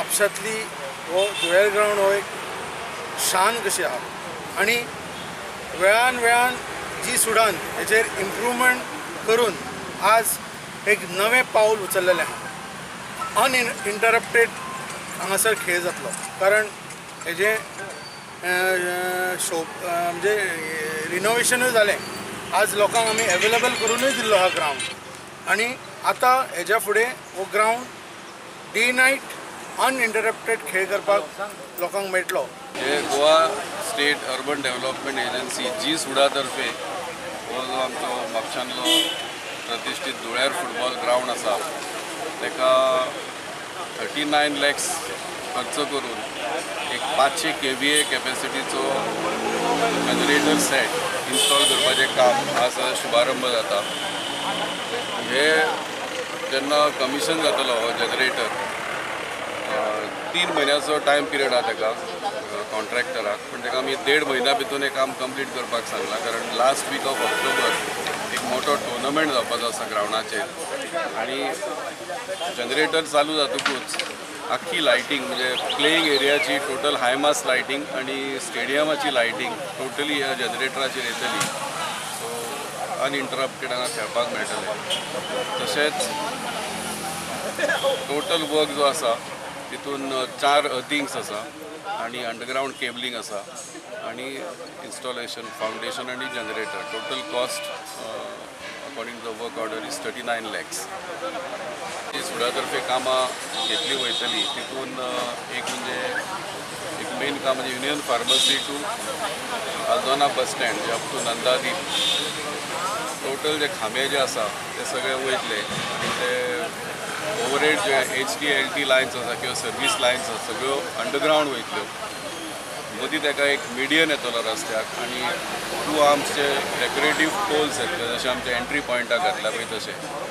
म्हापशांतली हो धुळेर ग्रावंड हो एक शान कशी आहा आनी वेळान वेळान जी सुडान हेचेर इम्प्रूवमेंट करून आज एक नवें पावल उचललेलें आहा. अनइंटरप्टेड हांगासर खेळ जातलो, कारण हेजें शो म्हणजे रिनोवेशनूय जालें. आज लोकांक आमी एवेलेबल करूनूय दिल्लो आहा ग्रावंड आनी आतां हेज्या फुडें हो ग्रावंड डे नायट अनइंटरप्टेड खेळ करपाक लोकांक मेळटलो. हे Goa state urban development agency जी सुडा तर्फे हो जो आमचो म्हापशांतलो प्रतिश्ठीत धुळेर फुटबॉल ग्रावंड आसा ताका 39 लॅक्स खर्च करून एक 500 kVA कॅपेसिटीचो जनरेटर सेट इन्स्टॉल करपाचें काम आज शुभारंभ जाता. हे जेन्ना कमिशन जातलो हो जनरेटर 3 म्हयन्याचो टायम पिरियड आहा ताका कॉन्ट्रॅक्टराक, पूण ताका आमी 1.5 म्हयन्या भितून हें काम कंप्लीट करपाक सांगलां, कारण लास्ट वीक ऑफ ऑक्टोबर एक मोठो टुर्नामेंट जावपाचो आसा ग्रावंडाचेर आनी जनरेटर चालू जातकूच आख्खी लायटींग म्हणजे प्लेईंग एरियाची टोटल हाय मास लायटींग आनी स्टेडियमाची लायटींग टोटली ह्या जनरेटराचेर येतली. सो अनइंटरप्टेड हांगा खेळपाक मेळटलें. तशेंच टोटल वर्क जो आसा तितून 4 अर्थिंग्स आसा आनी अंडरग्रावंड केबलिंग आसा आनी इन्स्टॉलेशन, फावंडेशन आनी generator. Total cost according to the work order is 39 lakhs. जी सुडा तर्फे कामां घेतली वयतली तितून एक म्हणजे एक मेन काम म्हणजे union pharmacy to Aldona bus stand J up to Nandadeep total जे खांबे जे आसा ते सगळे वयतले आनी ते ओवरहेड जे HD LT lines आसा किंवा सर्वीस लायन्स आसा सगळ्यो अंडरग्रावंड वयतल्यो. मदीं ताका एक मिडियन येतलो रस्त्याक आनी 2 आर्म्सचे डेकोरेटीव पोल्स येतले जशे आमचे एंट्री पॉयंटाक घातल्या पळय तशें.